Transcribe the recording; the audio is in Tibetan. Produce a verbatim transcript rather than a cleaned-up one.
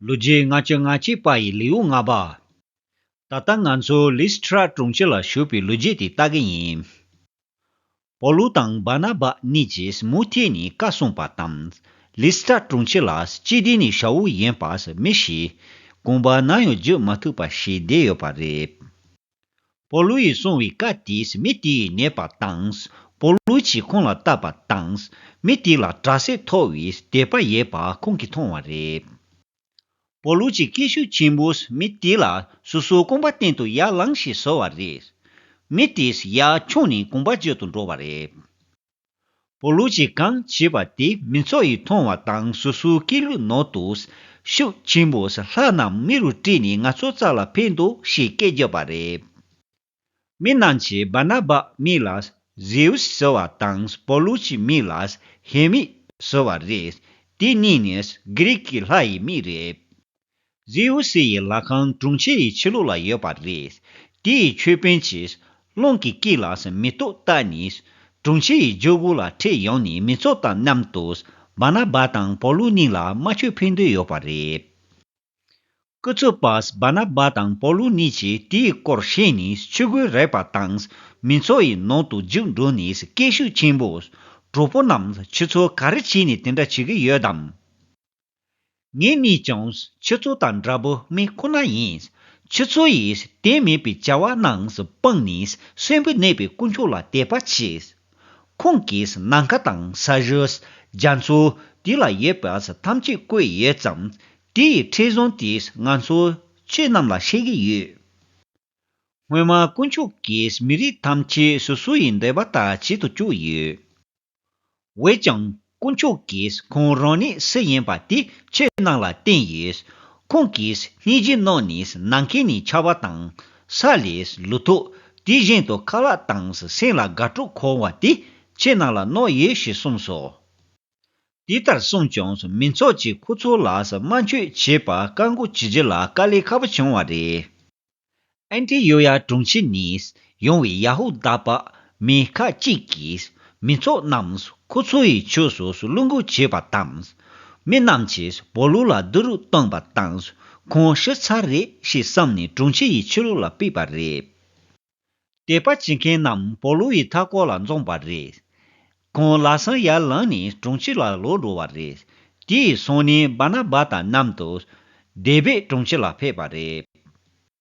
ལོ་རྒྱུས་ལྔ་བཅུ་ང་གཅིག་པ་ཡི་ལེའུ་ལྔ་པ། ད་ལྟ་ང་ཚོ་ལིས་ཏྲ་གྲོང་ཁྱེར་ལ་བཞུགས་པའི་ལོ་རྒྱུས་དེ་ལྟ་གི་ཡིན། པོ་ལུ་དང་བར་ན་བ་གཉིས་ཀྱིས་མུ་མཐུད་ནས་བཀའ་གསུངས་པ་དང་། ལིས་ཏྲ་གྲོང་ཁྱེར་ལ་སྤྱི་བདེ་ནས་ཞ་བོ་ཡིན་པ་མི་ཞིག་གོམ་པ་ནམ་ཡང་རྒྱུག་མ་ཐུབ་པ་ཞིག་བསྡད་ཡོད་པ་རེད། པོ་ལུ་ཡིས་གསུངས་པའི་བཀའ་དེས་མི་དེ་ཡི་ཉེས་པ་དང་། པོ་ལུ་གྱིས་ཁོང་ལ་བལྟས་པ་དང་། མི་དེ་ལ་དྲག་སྐྱེད་ཐོབ་པའི་དད་པ་ཡོད་པ་ཁོང་གིས་མཐོང་བ་རེད། པོ་ལུ་གྱིས་སྐད་ཤུགས་ཆེན་པོས་མི་དེ་ལ་སོ་སོའི་རྐང་པ་སྟེང་དུ་ཡར་ལངས་ཞེས་ཟེར་བ་རེད། མི་དེས་ཡར་མཆོངས་ནས་གོམ་པ་རྒྱག་ཏུ་འགྲོ་བ་རེད། པོ་ལུ་གྱིས་གང་བྱས་པ་དེ་མི་ཚོགས་ཡིས་མཐོང་བ་དང་སོ་སོའི་སྐད་ལུགས་ནང་དུ་ཤུགས་ཆེན་པོས་ལྷ་རྣམས་མི་རུ་སྤྲུལ་ནས་ང་ཚོའི་རྩ་ལ་ཕེབས་འདུག་ཞེས་སྐད་བརྒྱབ་པ་རེད། མི་རྣམས་ཀྱིས་བར་ན་བ་མིང་ལ་ཟེའུ་སི་ཟེར་བ་དང་པོ་ལུ་གྱི་མིང་ལ་ཧེ་མི་ཟེར་བ་རེད། དེ་གཉིས་ནི་གྷི་རིག་གི་ལྷ་ཡི་མིང་རེད། ཟེའུ་སི་ཡི་ལྷ་ཁང་གྲོང་ཁྱེར་ཡི་ཕྱི་ལོགས་ལ་ཡོད་པ་རེད། དེ་ཡི་ཆོས་དཔོན་གྱིས་རླུང་གི་སྐད་ལ་མེ་ཏོག་བཏབ་ནས་གྲོང་ཁྱེར་ཡི་རྒྱལ་སྒོ་ལ་ཁྲིད་ཡོང་ནས་མི་ཚོགས་དང་མཉམ་དུ་བར་ན་བ་དང་པོ་ལུ་གཉིས་ལ་དམར་མཆོད་ཕུལ་འདོད་ཡོད་པ་རེད། སྐུ་ཚབ་པས་བར་ན་བ་དང་པོ་ལུ་གཉིས་ཀྱིས་དེའི་སྐོར་ཤེས་ནས་ཆུ་གོས་རེག་པ་དང་མི་ཚོགས་ཡི་ནང་དུ་རྒྱུགས་འགྲོ་ནས་སྐད་ཤུགས་ཆེན་པོས། གྲོགས་པོ་རྣམས་ཁྱེད་ཚོ་ག་རེ་བྱས་ནས་དེ་འདྲ་བྱེད་ཀྱི་ཡོད་དམ། ངེད་གཉིས་ཀྱང་ཁྱེད་ཚོ་དང་འདྲ་པོ་མི་ཁོ་ན་ཡིན། ཁྱེད་ཚོ་ཡིས་དོན་མེད་པའི་བྱ་བ་རྣམས་སྤངས་ནས་གསོན་པོར་གནས་པའི་དཀོན་མཆོག་ལ་དད་པ་བྱས། ཁོང་གིས་ནམ་མཁའ་དང་ས་གཞི། རྒྱ་མཚོ། དེ་ལ་ཡོད་པ་ཐམས་ཅད་བཀོད་ཡོད་ཙང་། དེ་ཡི་ཁྲིམས་བཟང་དེས་ང་ཚོ་ཁྱེད་རྣམས་ལ་བཤད་ཀྱི་ཡོད། སྔོན་མ་དཀོན་མཆོག་གིས་མི་རིགས་ཐམས་ཅད་སོ་སོ་ཡི་འདོད་པ་ལྟར་བྱེད་དུ་བཅུག་ཡོད། འོན་ཀྱང་དཀོན་མཆོག་གིས་ཁོང་རང་ཉིད་སུ་ཡིན་པ་དེ་ཁྱེད་རྣམས་ལ་བསྟན་ཡོད། ཁོང་གིས་སྙིང་རྗེ་གནང་ནས་ནམ་མཁའི་ནས་ཆར་པ་དང་། ས་ལས་ལོ་ཐོག་དེ་བཞིན་དུ་ཁ་ལག་དང་སེམས་ལ་དགའ་སྤྲོ་འཁོར་བ་དེ་ཁྱེད་རྣམས་ལ་གནང་ཡོད་ཞེས་གསུངས་སོ། དེ་ལྟར་གསུངས་ཀྱང་མི་ཚོགས་ཀྱིས་ཁོ་ཚོ་ལ་དམར་མཆོད་བྱེད་པར་བཀག་འགོག་བྱེད་རྒྱུ་ལ་དཀའ་ལས་ཁག་པོ་བྱུང་བ་རེད། ཨན་ཏི་ཡོ་ཡ་གྲོང་ཁྱེར་ནས་ཡོང་བའི་ཡ་ཧུ་དཱ་པ་མི་ཁག་ཅིག་གིས་མི་ཚོགས་རྣམས་ཁོ་ཚོ་ཡི་ཕྱོགས་སུ་བློ་འགུག་བྱས་པ་དང་། མི་རྣམས་ཀྱིས་པོ་ལུ་ལ་རྡུལ་རུ་བཏང་པ་དང་། ཁོང་ཤི་ཚར་རེད་ཞེས་བསམ་ནས་གྲོང་ཁྱེར་ཡི་ཕྱི་ལོགས་ལ་ཕེབས་པ་རེད། དད་པ་བྱེད་མཁན་རྣམས་པོ་ལུ་ཡི་མཐའ་འཁོར་ལ་འཛོམས་པ་རེད། ཁོང་ལམ་སང་ཡར་ལངས་ནས་གྲོང་ཁྱེར་ལ་ལོག་འགྲོ་བ་རེད། དེའི་སང་ཉིན་བར་ན་བ་དང་མཉམ་དུ་དེ་བེ་གྲོང་ཁྱེར་ལ་ཕེབས་པ་རེད།